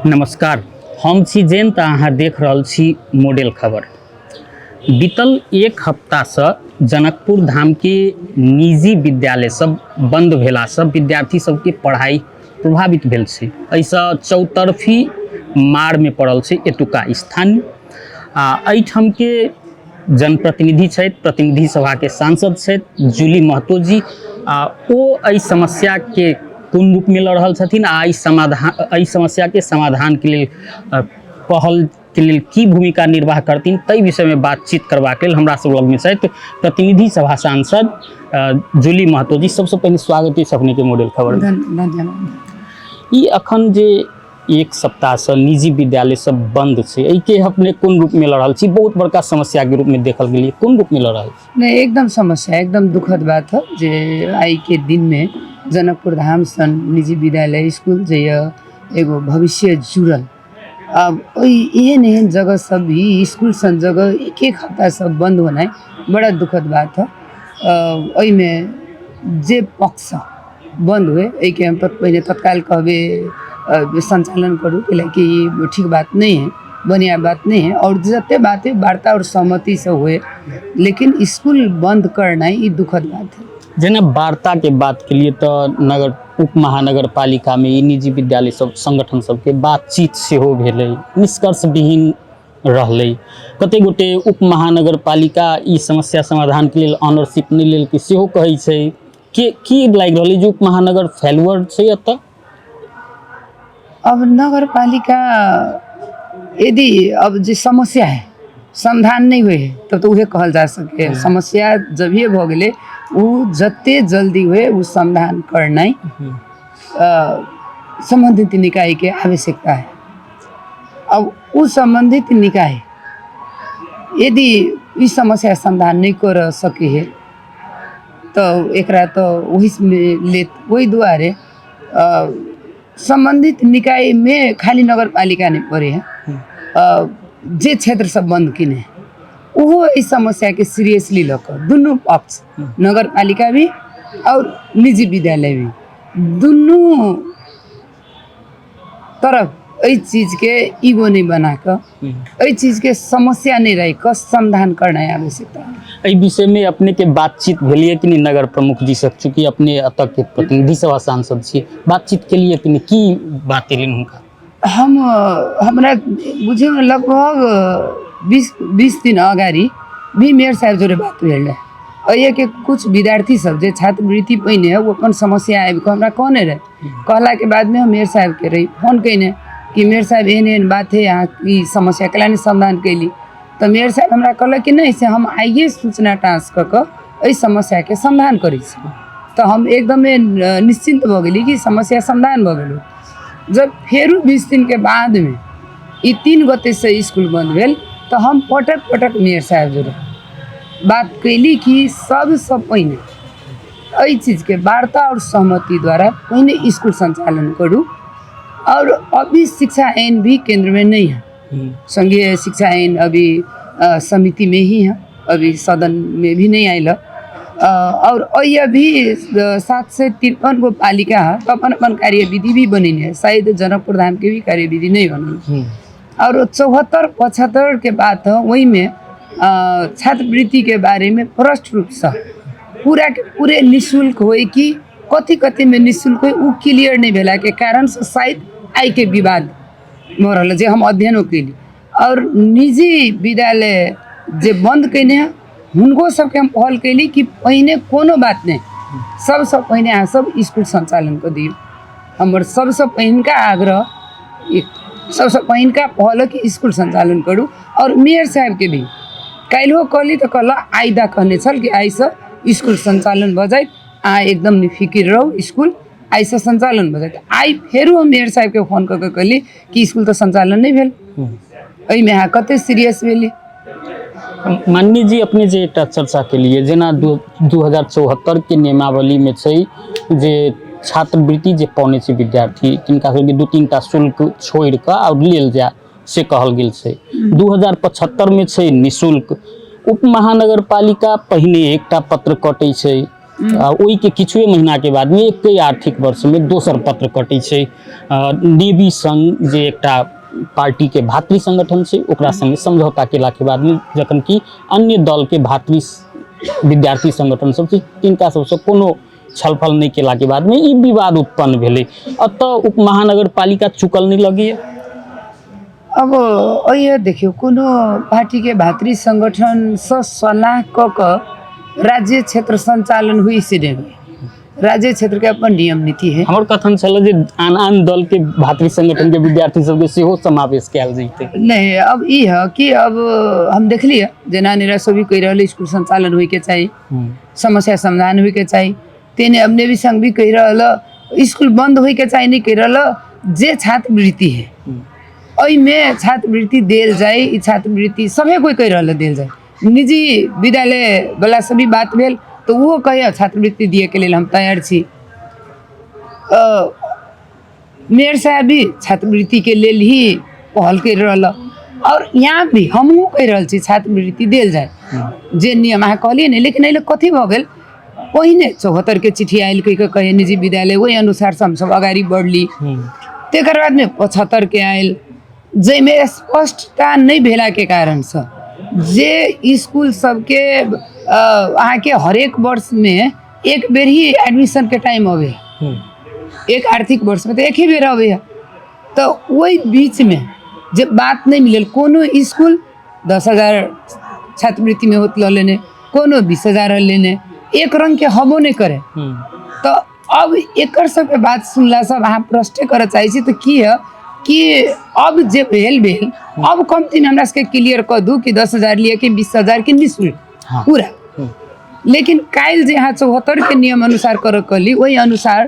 नमस्कार, हम छी जयंत, अहाँ देख रहल छी मॉडल खबर। बीतल एक हफ्तासँ जनकपुर धामके निजी विद्यालय सब बंद भेलासँ विद्यार्थी सबके पढ़ाइ प्रभावित भेल छै। एहिसँ चौतरफी मारमे पड़ल छै एतुका स्थानीय आ एहिठामके जनप्रतिनिधि छथि, प्रतिनिधि सभाके सांसद छथि जूली महतो जी, आ ओ एहि समस्याके कोन रूपमे लऽ रहल छथिन आ एहि समस्याके समाधानके लेल पहलके लेल की भूमिका निर्वाह करथिन, ताहि विषयमे बातचीत करबाक लेल हमरा सब लगमे छथि प्रतिनिधि सभा सांसद जूली महतो जी। सबसँ पहिने स्वागत अछि अपनेके मॉडल खबर। धन्यवाद। ई अखन जे एक सप्ताहसँ निजी विद्यालय सब बंद छै, एहिके अपने कोन रूपमे लऽ रहल छी? बहुत बड़का समस्याके रूपमे देखल गेलियै, कोन रूपमे लऽ रहल छी? नहीं, एकदम समस्या, एकदम दुखद बात है जे आइ के दिन में जनकपुर धाम सन निजी विद्यालय स्कूल जे यऽ एगो भविष्य जुड़ल, अब ओहि एहन एहन जगह सब भी स्कूल सन जगह एक एक हफ्ता सब बंद होनाइ बड़ा दुखद बात है। ओहिमे जे पक्ष बन्द हुए एहिके हम पहिने तत्काल कहबै सञ्चालन करू, कैलाकि ई ठीक बात नहीं है, बढ़िआँ बात नहीं है। और जते बात है वार्ता और सहमतिसँ हुए, लेकिन स्कूल बन्द करनाइ ई दुखद बात है। जेना वार्ताके बात के लिए तऽ नगर उप महानगर पालिकामे ई निजी विद्यालय सब संगठन सबके बातचीत सेहो भेलै, निष्कर्ष विहीन रहलै। कतेक गोटे उप महानगर पालिका ई समस्या समाधानके लेल ऑनरशिप नहि लेलकै सेहो कहै छै। के की लागि रहल जे उप महानगर फेलुअर छै एतऽ? अब नगर पालिका यदि अब जे समस्या है समाधान नहीं हुए है तब तो उहे कहल जा सके। समस्या जब ही भऽ गेलै ओ जते जल्दी हुए ओ समाधान करनाइ सम्बन्धित निकायके आवश्यकता है। अब ओ सम्बन्धित निकाय यदि ई समस्या समाधान नहीं कर सके है तऽ एकरा तऽ ओहिमे लेत। ओहि दुआरे सम्बन्धित निकायमे खाली नगरपालिका नहि पड़ै है, जे क्षेत्र सब बन्द केने है ओहो एहि समस्याके सीरियसली लऽ कऽ दुनू पक्ष नगरपालिका भी आओर निजी विद्यालय भी दुनू तरफ एहि चीजके ईगो नहि बना कऽ एहि चीजके समस्या नहि राखि कऽ समाधान करनाइ आवश्यकता। एहि विषयमे अपनेके बातचीत भेलियै कि नहि नगर प्रमुख जी से? चूँकि अपने एतऽ के प्रतिनिधि सभा सांसद छी, बातचीत केलियै कि नहि? की बात एलनि हुनका? हम हमरा बुझियौ ने लगभग 20 दिन अगाडि भी मेयर साहेब जोरे बात भेल रहै। एहिके कुछ विद्यार्थी सब जे छात्रवृत्ति पहिने है ओ अपन समस्या आबि कऽ हमरा कहने रहै। कहलाके बादमे हम मेयर साहेबके रही फोन कयने कि मेयर साहेब, एहन एहन बात है, अहाँ ई समस्या कैला नहि समाधान कयली? तऽ मेयर साहेब हमरा कहलक कि नहि, से हम आइए सूचना टास्क कऽ कऽ एहि समस्याके समाधान करै छी। तऽ हम एकदमे निश्चिन्त भऽ गेली कि समस्या समाधान भऽ गेलै। जब फेरो 20 दिनके बादमे ई 3 गतेसँ इसकुल बन्द भेल तऽ हम पटक पटक मेयर साहेब जोरे बात कयली कि सबसँ पहिने एहि चीजके वार्ता आओर सहमति द्वारा पहिने इसकुल सञ्चालन करू। और अभी शिक्षा ऐन भी केंद्र में नहीं है, संघीय शिक्षा ऐन अभी समिति में ही है, अभी सदन में भी नहीं आयल है। और अ अभी 753 गो पालिका है तो अपन अपन कार्यविधि भी बनेने है, शायद जनकपुर धाम के भी कार्यविधि नहीं बनल। और 74 75 के बात है, वही छात्रवृत्ति के बारे में स्पष्ट रूपसँ पूरा के पूरे निःशुल्क होय कि कथी कथीमे निःशुल्क होय, ओ क्लियर नहि भेलाके कारणसँ शायद आइके विवाद भऽ रहल है जे हम अध्ययनो केली। आओर निजी विद्यालय जे बन्द कयने है हुनको सबके हम पहल कयली कि पहिने कोनो बात नहि, सबसँ पहिने अहाँ सब इसकुल सञ्चालन कऽ दियौ। हमर सबसँ पहिलका आग्रह, सबसँ पहिलका पहल कि इसकुल सञ्चालन करू। आओर मेयर साहेबके भी काल्हिओ कहली तऽ कहलक आइदा कहने छल कि आइसँ इसकुल सञ्चालन भऽ जायत, अहाँ एकदम निफिकिर रहू, इसकुल आइसँ सञ्चालन भऽ जायत। आइ फेरो हम मेयर साहेबके फोन कऽ कऽ कहली कि इसकुल तऽ सञ्चालन नहि भेल, एहिमे अहाँ कतेक सीरियस भेली? माननीय जी, अपने जे एकटा चर्चा केलिए जेना 2074 के नियमावलीमे छै जे छात्रवृत्ति जे पौने छै विद्यार्थी तिनका सबके दू तीन टा शुल्क छोड़ि कऽ आओर लेल जाय से कहल गेल छै। 2075मे छै निःशुल्क। उप महानगरपालिका पहिने एकटा पत्र कटै छै। आ ओहिके किछुए महीनाके बादमे एके आर्थिक वर्षमे दोसर पत्र कटै छै। नेवी संघ जे एकटा पार्टीके भातृ संगठन छै ओकरा संगे समझौता केलाके बादमे, जखन कि अन्य दलके भातृ विद्यार्थी संगठन सब छै तिनका सबसँ कोनो छलफल नहि केलाके बादमे ई विवाद उत्पन्न भेलै। एतऽ उप महानगरपालिका चुकल नहि लगैए? अब एहि देखियौ, कोनो पार्टीके भातृ संगठनसँ सलाह कऽ कऽ राज्य क्षेत्र संचालन हुई से नहि हुई, राज्य क्षेत्रके अपन नियम नीति है। हमर कथन छल जे आन आन दल के भातृ संगठन के विद्यार्थी सबके सेहो समावेश कयल जैतै। नहीं, अब ई है कि अब हम देखलियै जेना निरसो भी कहि रहल स्कूल संचालन होइके चाही, समस्या समाधान होइके चाही, तेने अब नेवी संघ भी कहि रहल स्कूल बंद होइके चाही, नहीं कहि रहल जे छात्रवृत्ति है एहिमे छात्रवृत्ति देल जाय, ई छात्रवृत्ति सभे कोइ कहि रहल देल जाय। निजी विद्यालय वाला से भी बात भेल तऽ ओहो कहैए छात्रवृत्ति दिएके लेल हम तैयार छी। मेयर साहब भी छात्रवृत्तिके लेल ही पहल करि रहल और यहाँ भी हमहूँ कहि रहल छी छात्रवृत्ति देल जाय जे नियम अहाँ कहलियै ने। लेकिन एहि लए कथी भऽ गेल, पहिने 74के चिट्ठी आयल कहि कऽ कहै निजी विद्यालय, ओहि अनुसारसँ हमसभ अगाडि बढ़ली। तकर बादमे 75के आयल जाहिमे स्पष्टता नहि भेलाके कारणसँ जे इसकुल सबके अहाँके हरेक वर्षमे एक बेर ही एडमिशनके टाइम अबै है, एक आर्थिक वर्षमे तऽ एक ही बेर अबै है, तऽ ओहि बीचमे जे बात नहि मिलल, कोनो इसकुल 10,000 छात्रवृत्तिमे होत लऽ लेने, कोनो 20,000 लेने, एक रङ्गके हबो नहि करे। तऽ अब एकर सबके बात सुनला सब अहाँ प्रश्न करऽ चाहै छी तऽ की है कि अब जे भेल भेल, अब कमतीमे हमरा सबके क्लियर कऽ दू कि 10,000 लिअ कि 20,000 कि निःशुल्क पूरा। लेकिन काल्हि जे अहाँ 74के नियम अनुसार करऽ कहली ओहि अनुसार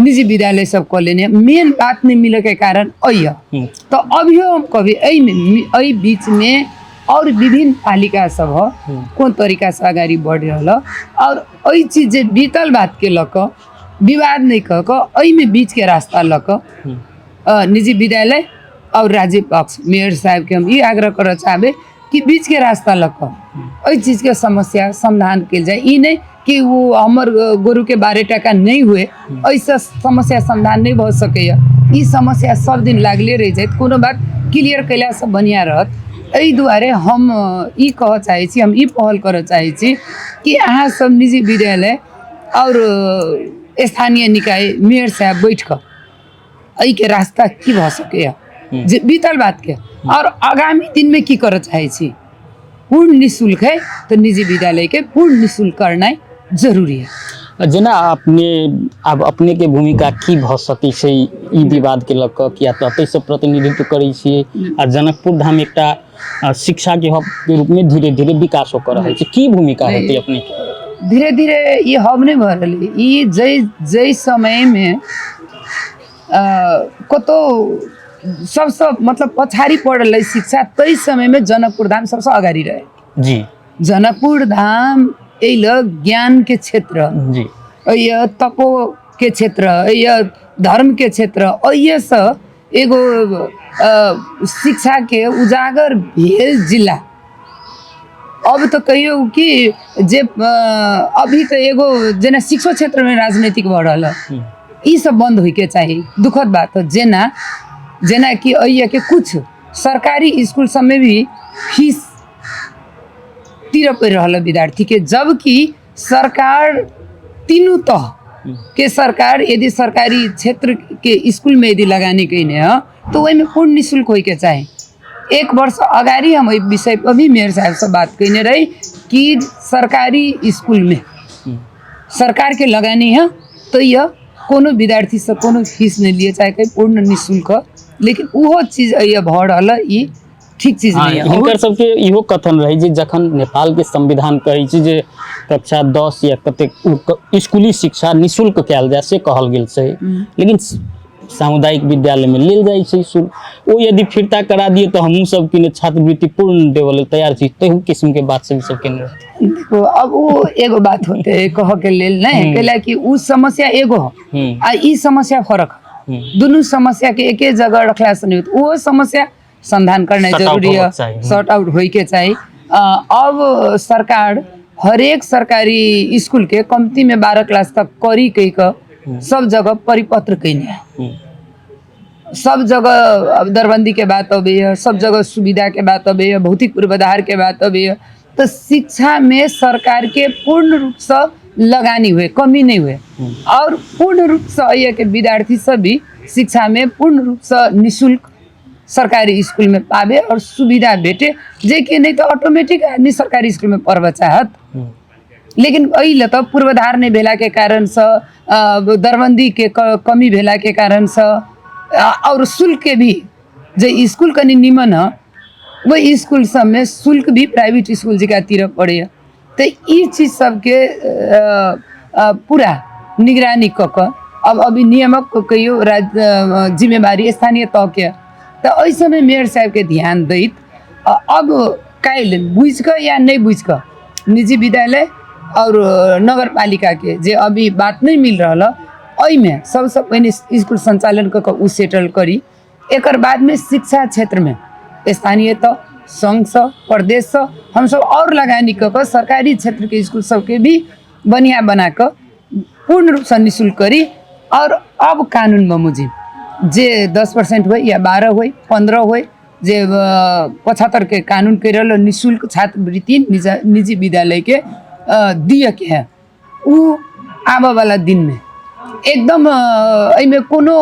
निजी विद्यालय सब कऽ लेने, मेन बात नहि मिलऽके कारण एहि है। तऽ अभियो हम कहबै एहिमे एहि बीचमे और विभिन्न पालिका सब है कोन तरीकासँ अगाडि बढ़ि रहल है और एहि चीज जे बीतल बातके लऽ कऽ विवाद नहि कऽ कऽ एहिमे बीचके रास्ता लऽ कऽ निजी विद्यालय और राज्य पक्ष मेयर साहबके हम ई आग्रह करऽ चाहबै कि बीचके रास्ता लऽ कऽ एहि चीजके समस्या समाधान कयल जाय। ई नहि कि ओ हमर गोरुके 12 टाका नहि हुए एहिसँ समस्या समाधान नहि भऽ सकैए। ई समस्या सब दिन लागले रहि जायत, कोनो बात क्लियर कयलासँ बढ़िआँ रहत। एहि दुआरे हम ई कहऽ चाहै छी, हम ई पहल करऽ चाहै छी कि अहाँ सब निजी विद्यालय आओर स्थानीय निकाय मेयर साहब बैठ कऽ एहिके रास्ता की भऽ सकैए जे बीतल बातके आओर आगामी दिनमे की करऽ चाहै छी। पूर्ण निःशुल्क है तऽ निजी विद्यालयके पूर्ण निःशुल्क करनाइ जरूरी है। जेना अपने आब अपनेके भूमिका की भऽ सकै छै ई विवादके लऽ कऽ, किया तऽ एतहिसँ प्रतिनिधित्व करै छियै आ जनकपुर धाम एकटा शिक्षाके हबके रूपमे धीरे धीरे विकासो कऽ रहल छै, की भूमिका हेतै अपनेके? धीरे धीरे ई हब नहि भऽ रहलै, ई जाहि जाहि समयमे कतहु सबसँ मतलब पछाडि पड़ल रहै शिक्षा ताहि समयमे जनकपुर धाम सबसँ अगाडि रहै। जी जनकपुर धाम एहि लए ज्ञानके क्षेत्र जी एहि तपोके क्षेत्र एहि धर्मके क्षेत्र एहिसँ एगो शिक्षाके उजागर भेल जिला। अब तऽ कहियौ कि जे अभी तऽ एगो जेना शिक्षो क्षेत्रमे राजनीतिक भऽ रहल है, ई सब बन्द होइके चाही। दुखद बात है जेना जेना कि एहिके कुछ सरकारी इसकुल सबमे भी फीस तीरऽ पड़ि रहल है विद्यार्थीके, जबकि सरकार तीनू तह के सरकार यदि सरकारी क्षेत्रके इसकुलमे यदि लगानी कयने है तऽ ओहिमे पूर्ण निःशुल्क होइके चाही। एक वर्ष अगाडि हम एहि विषय पर भी मेयर साहबसँ बात कयने रही कि सरकारी इसकुलमे सरकारके लगानी है तऽ यह कोनो विद्यार्थीसँ कोनो फीस नहि लिए चाहे पूर्ण निःशुल्क, लेकिन ओहो चीज एहि भऽ रहल है, ई ठीक चीज नहीं है। हिनकर सबके इहो कथन रहे जे जखन नेपाल के संविधान कहै छै जे कक्षा 10 या कतेक स्कूली शिक्षा निःशुल्क कयल जाय से कहल गेल छै, लेकिन सामुदायिक विद्यालय में लेल जाइ छै शुल्क, ओ यदि फिरता करा दिए तऽ हमहूँ सब किने छात्रवृत्ति पूर्ण देबऽ लेल तैयार छी, तेहू किस्म के बात सब सब केने रहथिन। देखो अब वो एगो बात होते है कह के लेल नहीं, कैला कि उ समस्या एगो हो आ ई समस्या फरक हो, दुनू समस्या के एके जगह रखला से नहीं होत, वो समस्या समाधान करनाइ Sort out जरूरी है, होबक चाही। सॉर्ट आउट होइके चाही। अब सरकार हरेक सरकारी स्कूल के कमती में 12 क्लास तक करी कही कऽ सब जगह परिपत्र कयने है। सब जगह अब दरबंदी के बात अबैया, सब जगह सुविधा के बात अबैया, भौतिक पूर्वाधार के बात अबैया, तऽ शिक्षा में सरकार के पूर्ण रूपसँ लगानी हुए, कमी नहीं हुए और पूर्ण रूपसँ एहिके विद्यार्थी सब भी शिक्षा में पूर्ण रूपसँ निःशुल्क सरकारी स्कूल में पावे और सुविधा भेटे, जे कि नहीं तऽ ऑटोमेटिक आदमी सरकारी स्कूल में पढ़बऽ चाहत। लेकिन एहि लए तऽ पूर्वाधार नहि भेलाके कारणसँ, दरबन्दीके कमी भेलाके कारणसँ आओर शुल्कके भी, जे स्कूल कनि निमन है ओहि स्कूल सबमे शुल्क भी प्राइवेट स्कूल जकाँ तीरऽ पड़ैए। तऽ ई चीज सबके पूरा निगरानी कऽ कऽ अब अभी नियमक कहियो राज्य जिम्मेवारी स्थानीय तहके, तऽ एहि सबमे मेयर साहेबके ध्यान दैत अब काल्हि बुझिकऽ या नहि बुझिकऽ निजी विद्यालय आओर नगरपालिकाके जे अभी बात नहि मिल रहल है, एहिमे सबसँ पहिने स्कूल सञ्चालन कऽ कऽ ओ सेटल करी। एकर बादमे शिक्षा क्षेत्रमे स्थानीय तह, सङ्घसँ, प्रदेशसँ हमसब आओर लगानी कऽ कऽ सरकारी क्षेत्रके स्कूल सबके भी बढ़िआँ बना कऽ पूर्ण रूपसँ निःशुल्क करी। आओर अब कानून बमोजिम जे 10% होइ या 12 होइ 15 होइ, जे 75के कानून करि रहल निःशुल्क छात्रवृत्ति निजी विद्यालयके दियके है, ओ आबऽवला दिनमे एकदम एहिमे कोनो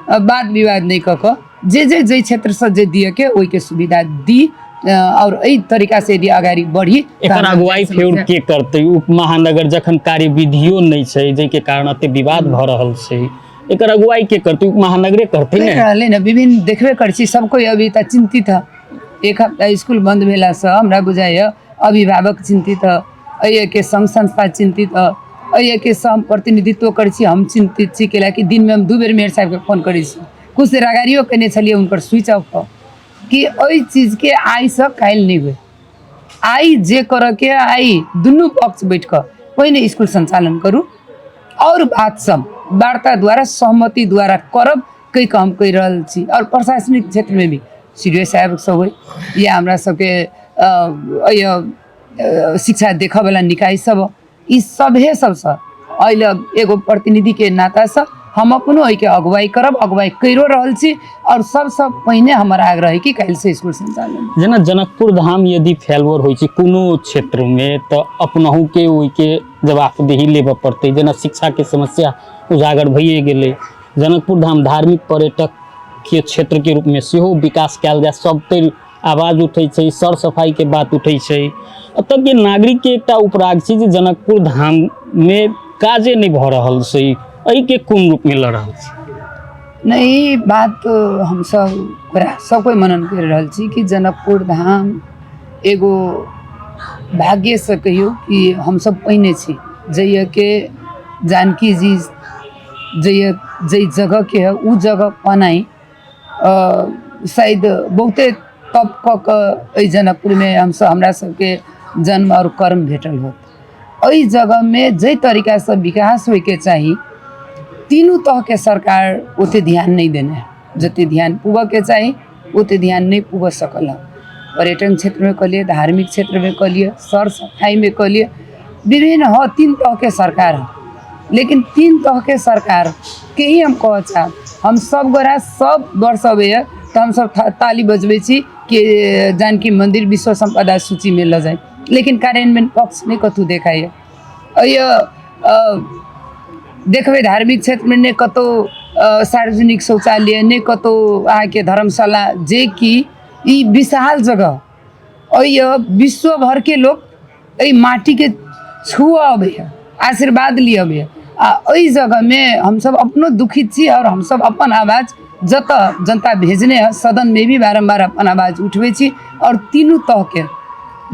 वाद विवाद नहि कऽ कऽ जे जे जाहि क्षेत्रसँ जे दियके ओहिके सुविधा दी आओर एहि तरीकासँ यदि अगाडि बढ़ी तऽ एकर हमरा अगुवाई फेर समस्या के करतै? उप महानगर जखन कार्यविधियो नहि छै, जाहिके कारण एते विवाद भऽ रहल छै, एकर अगुवाई के करतै? उप महानगरे करतै कहि ने। रहलै ने, विभिन्न देखबे करै छी, सब कोइ अभी तऽ चिन्तित है। एक हफ्ता स्कूल बन्द भेलासँ हमरा बुझाइए अभिभावक चिन्तित है, एहिके सङ्घ संस्था चिन्तित है, एहिके हम प्रतिनिधित्व करै छी, हम चिन्तित छी, कैलाकि दिनमे हम 2 बेर मेयर साहेबके फोन करै छी, किछु देर अगाड़ियो कयने छलियै हुनकर स्विच ऑफ कऽ कि एहि चीजके आइसँ काल्हि नहि हुए, आइ जे करऽके आइ दुनू पक्ष बैठ कऽ पहिने स्कूल सञ्चालन करू आओर बात सब वार्ता द्वारा सहमति द्वारा करब कहि कऽ हम कहि रहल छी। आओर प्रशासनिक क्षेत्रमे भी सी डी ओ साहेब सब होइ या हमरा सबके एहि शिक्षा देखऽवला निकाय सब, ई सभे सबसँ एहि लए एगो प्रतिनिधिके नातासँ हम अपनो एहिके अगुवाई करब, अगुवाई करियो रहल छी। आओर सबसँ पहिने हमर आग्रह है कि काल्हिसँ स्कूल सञ्चालन। जेना जनकपुर धाम यदि फेलवर होइ छै कोनो क्षेत्रमे तऽ अपनहुके ओहिके जवाबदेही लेबऽ पड़तै। जेना शिक्षाके समस्या उजागर भइए गेलै, जनकपुर धाम धार्मिक पर्यटक के क्षेत्रके रूपमे सेहो विकास कयल जाय, सब तरि आवाज उठै छै, सर सफाइके बात उठै छै। एतऽके नागरिकके एकटा उपराग छै जे जनकपुर धाममे काजे नहि भऽ रहल छै, एहिके कोन रूपमे लऽ रहल छै? नहि, ई बात हमसब ओकरा सब कोइ मनन करि रहल छी कि जनकपुर धाम एगो भाग्यसँ कहियौ कि हमसब पहिने छी जइयके जानकी जी जइय जाहि जगहके है ओ जगह पनाइ शायद बहुते तप कऽ कऽ एहि जनकपुरमे हमसब हमरा सबके जन्म आओर कर्म भेटल होत। एहि जगहमे जाहि तरीकासँ विकास होइके चाही तीनू तहके सरकार ओते ध्यान नहि देने है, जते ध्यान पुगऽके चाही ओते ध्यान नहि पुगऽ सकल हँ। पर्यटन क्षेत्रमे कऽ लिअ, धार्मिक क्षेत्रमे कऽ लिअ, सर सफाइमे कऽ लिअ, विभिन्न हँ तीन तहके सरकार है, लेकिन तीन तहके सरकारके ही हम कहऽ चाहब। हम सब गोरा सब वर्ष अबैए तऽ हमसब ताली बजबै छी कि जानकी मन्दिर विश्व सम्पदा सूचीमे लऽ जाइ, लेकिन कार्यान्वयन पक्ष नहि कतहु देखाइए। एहि देखबै धार्मिक क्षेत्रमे नहि कतहु सार्वजनिक शौचालय, नहि कतहु अहाँके धर्मशाला, जेकि ई विशाल जगह एहि विश्व भरके लोक एहि माटीके छुअ अबैए, आशीर्वाद लिअ अबैए, आ एहि जगहमे हमसब अपनो दुखित छी आओर हमसब अपन आवाज जतऽ जनता भेजने है सदनमे भी बारम्बार अपन आवाज उठबै छी। आओर तीनू तहके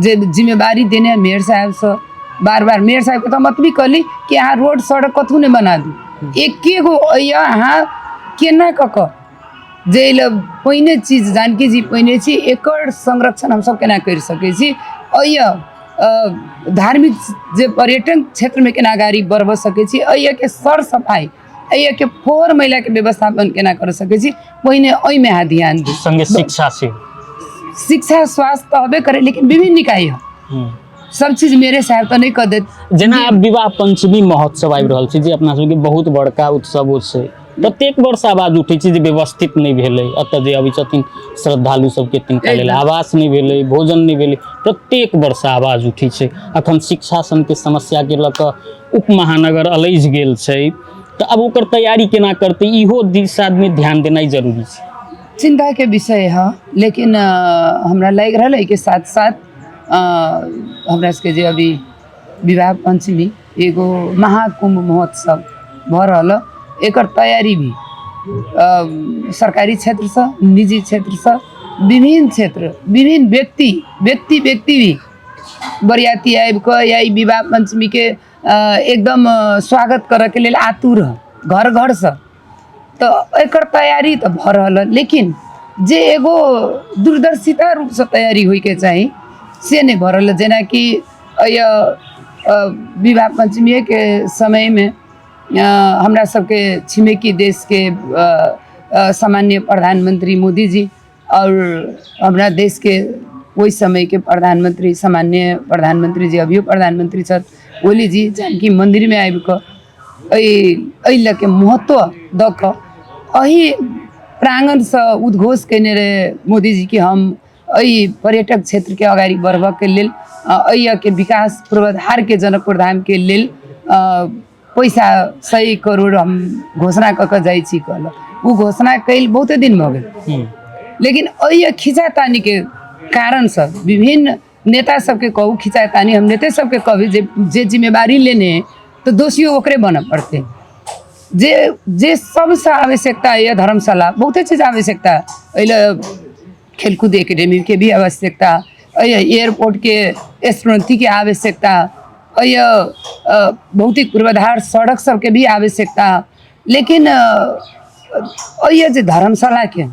जे जिम्मेवारी देने है मेयर साहेबसँ बार बार मेयर साहेबके तऽ हम एतबी कहली कि अहाँ रोड सड़क कतहु नहि बना दू, एके गो अइ अहाँ केना कऽ कऽ जे एहि लए पहिने चीज जानकी जी पहिने छी एकर संरक्षण हमसब केना करि सकै छी, एहि धार्मिक जे पर्यटन क्षेत्रमे केना अगाडि बढ़बऽ सकै छी, एहिके सर सफाइ एहिके फोहोर मैलाके व्यवस्थापन केना करि सकै छी, पहिने एहिमे अहाँ ध्यान दियौ। संगे शिक्षा सेहो, शिक्षा स्वास्थ्य तऽ हबे करे, लेकिन विभिन्न निकाय है। सब चीज मेरे साहब तऽ नहि कऽ देत। जेना आब विवाह पंचमी महोत्सव आबि रहल छै, जे अपना सबके बहुत बड़का उत्सव छै, प्रत्येक वर्ष आवाज उठै छै जे व्यवस्थित नहि भेलै, एतऽ जे अबै छथिन श्रद्धालु सबके तिनका लेल आवास नहि भेलै, भोजन नहि भेलै, प्रत्येक वर्ष आवाज उठै छै। अखन शिक्षा सनके समस्याके लऽ कऽ उप महानगर अलझि गेल छै, तऽ आब ओकर तैयारी केना करतै, इहो दिशामे ध्यान देनाइ जरूरी छै। चिन्ताके विषय है, लेकिन हमरा लागि रहल है के साथ साथ हमरा सबके जे अभी विवाह पञ्चमी एगो महाकुम्भ महोत्सव भऽ रहल है, एकर तैयारी भी सरकारी क्षेत्रसँ, निजी क्षेत्रसँ, विभिन्न क्षेत्र, विभिन्न व्यक्ति व्यक्ति व्यक्ति भी बरियाती आबि कऽ या ई विवाह पञ्चमीके एकदम स्वागत करऽके लेल आतुर है घर घरसँ। तऽ एकर तैयारी तऽ भऽ रहल है, लेकिन जे एगो दूरदर्शिता रूपसँ तैयारी होइके चाही से नहि भऽ रहल है। जेनाकि एहि विवाह पञ्चमीएके समयमे हमरा सबके छिमेकी देशके सामान्य प्रधानमन्त्री मोदीजी आओर हमरा देशके ओहि समयके प्रधानमन्त्री, सामान्य प्रधानमन्त्री जे अभियो प्रधानमन्त्री छथि, ओलीजी जानकी मन्दिरमे आबि कऽ एहि एहि लऽ के महत्व दऽ कऽ एहि प्राङ्गणसँ उद्घोष कयने रहै मोदीजी कि हम एहि पर्यटक क्षेत्रके अगाडि बढ़बऽके लेल, एहिके विकास पूर्वाधारके जनकपुर धामके लेल पैसा 100 करोड़ हम घोषणा कऽ कऽ जाइ छी कहलक। ओ घोषणा कयल बहुते दिन भऽ गेल, लेकिन एहि खिंचातानीके कारणसँ विभिन्न नेता सबके कहू खिंचातानी, हम नेते सबके कहबै जे जे जिम्मेवारी लेने है तऽ दोषियो ओकरे बनऽ पड़तै। जे जे सबसँ आवश्यकता यऽ धर्मशाला, बहुते चीज आवश्यकता एहि लए, खेलकूद एकेडमीके भी आवश्यकता एहि, एयरपोर्टके स्तरोन्नतिके आवश्यकता एहि, भौतिक पूर्वाधार सड़क सबके भी आवश्यकता, लेकिन एहि जे धर्मशालाके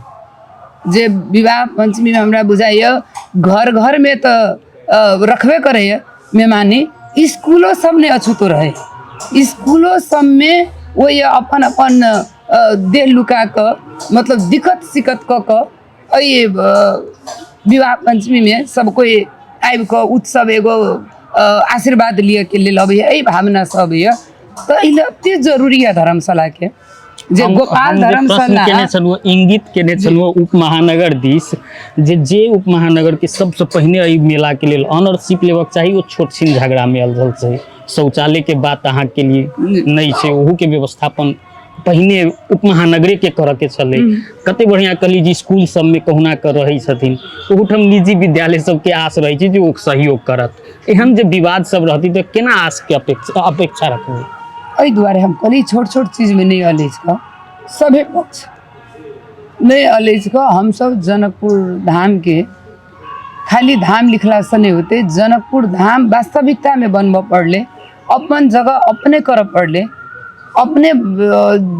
जे विवाह पञ्चमीमे हमरा बुझाइए घर घरमे तऽ रखबे करैए मेहमानी, इसकुलो सब नहि अछूतो रहै, इसकुलो सबमे ओहि अपन अपन देह लुका कऽ मतलब दिक्कत सिक्कत कऽ कऽ एहि विवाह पञ्चमीमे सब कोइ आबि कऽ उत्सव एगो आशीर्वाद लिअके लेल अबैए, एहि भावनासँ अबैए। तऽ एहि लए अति जरूरी यऽ धर्मशालाके जे गोपाल हम जे प्रश्न धर्मशाला केने छलहुँ, इंगित केने छलहुँ उप महानगर दिस, जे जे उप महानगर के सबसँ पहिने एहि मेला के लेल ऑनरशिप लेबक चाही, ओ छोट छिन झगड़ा में अलझल छै। शौचालय के बात अहाँ के लिए नहि छै, ओहू के व्यवस्थापन पहिने उप महानगरे के करऽ के छलै। कते बढ़िया कहली जे स्कूल सबमे कहुना कऽ रहै छथिन, ओहूठाम निजी विद्यालय सबके आस रहै छै जे ओ सहयोग करत। एहन जे विवाद सब रहतै तऽ केना आस के अपेक्षा अपेक्षा रखबै? एहि दुआरे हम कहली छोट छोट चीजमे नहि अलझि कऽ, सभे पक्ष नहि अलझि कऽ हमसभ जनकपुर धामके खाली धाम लिखलासँ नहि होतै, जनकपुर धाम वास्तविकतामे बनबऽ पड़लै, अपन जगह अपने करऽ पड़लै, अपने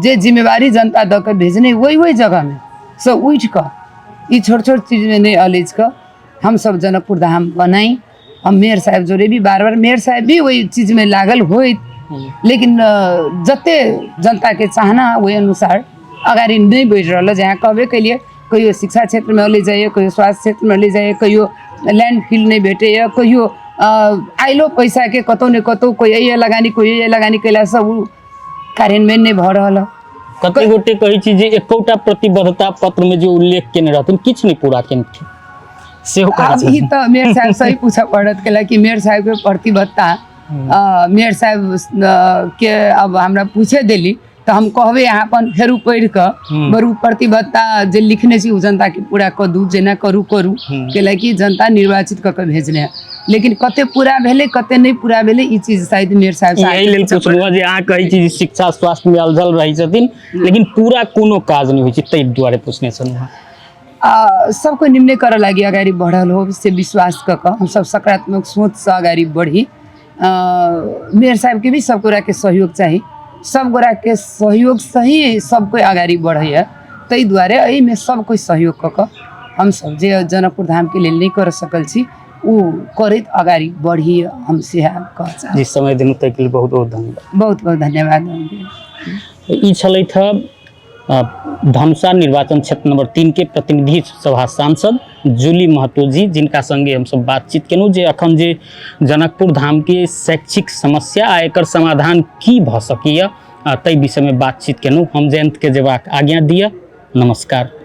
जे जिम्मेवारी जनता दऽ कऽ भेजने ओहि ओहि जगहमे सँ उठि कऽ ई छोट छोट चीजमे नहि अलझि कऽ हमसभ जनकपुर धाम बनाइ। हम मेयर साहेब जोड़े भी बार बार, मेयर साहेब भी ओहि चीजमे लागल होइत, लेकिन जते जनताके चाहना ओहि अनुसार अगाडि नहि बढ़ि रहल है। जे अहाँ कहबे केलियै, कहियो शिक्षा क्षेत्रमे अलगि जाइए, कहियो स्वास्थ्य क्षेत्रमे अलगि जाइए, कहियो लैंड फील्ड नहि भेटैए, कहियो आइलो पैसाके कतहु ने कतहु कोइ एहि लगानी कोइ एहि लगानी कयलासँ ओ कार्यान्वयन नहि भऽ रहल है। कते गोटे कहै छी जे एकोटा प्रतिबद्धता पत्रमे जे उल्लेख केने रहथिन किछु नहि पूरा केलखिन, सेहो कहै आब ई छथिन। तऽ मेयर साहब सही पूछऽ पड़त, कैला कि मेयर साहबके प्रतिबद्धता मेयर साहब के अब हमरा पूछे देली तऽ हम कहबै अहाँ अपन फेरू पढ़ि कऽ बरू प्रतिबद्धता जे लिखने छी ओ जनताके पूरा कऽ दू, जेना करू करू, कैला कि जनता निर्वाचित कऽ कऽ भेजने है। लेकिन कते पूरा भेलै कते नहि पूरा भेलै ई चीज शायद मेयर साहब से एहि लेल पूछऽ पड़त। पुछलहुँ जे अहाँ कहै छी जे शिक्षा स्वास्थ्य मे अलझल रहै छथिन लेकिन पूरा कोनो काज नहि होइ छै, ताहि दुआरे पुछने छलहुँ हँ। आ सबको निम्ने करऽ लागि अगाडि बढ़ल हो से विश्वास कऽ कऽ हमसब सकारात्मक सोचसँ अगाडि बढ़ी। मेयर साहबके भी सब गोटाके सहयोग चाही, सब गोटाके सहयोग सही सब कोइ अगाडि बढ़ैए, ताहि दुआरे एहिमे सब कोइ सहयोग कऽ कऽ हमसब जे जनकपुर धामके लेल नहि कर सकल छी ओ करैत अगाडि बढ़ी, हम सएह कहऽ चाहब। जी, समय देलहुँ ताहिके लेल बहुत बहुत धन्यवाद। बहुत बहुत धन्यवाद। ई छलथि हँ धनुषा निर्वाचन क्षेत्र नंबर 3 के प्रतिनिधि सभा सांसद जूली महतो जी, जिनका संगे हमसब बातचीत केलहुँ जे अखन जे जनकपुर धाम के शैक्षिक समस्या आ एकर समाधान की भऽ सकैए, ताहि विषयमे बातचीत केलहुँ। हम जयंत के जेबाक आज्ञा दिअ। नमस्कार।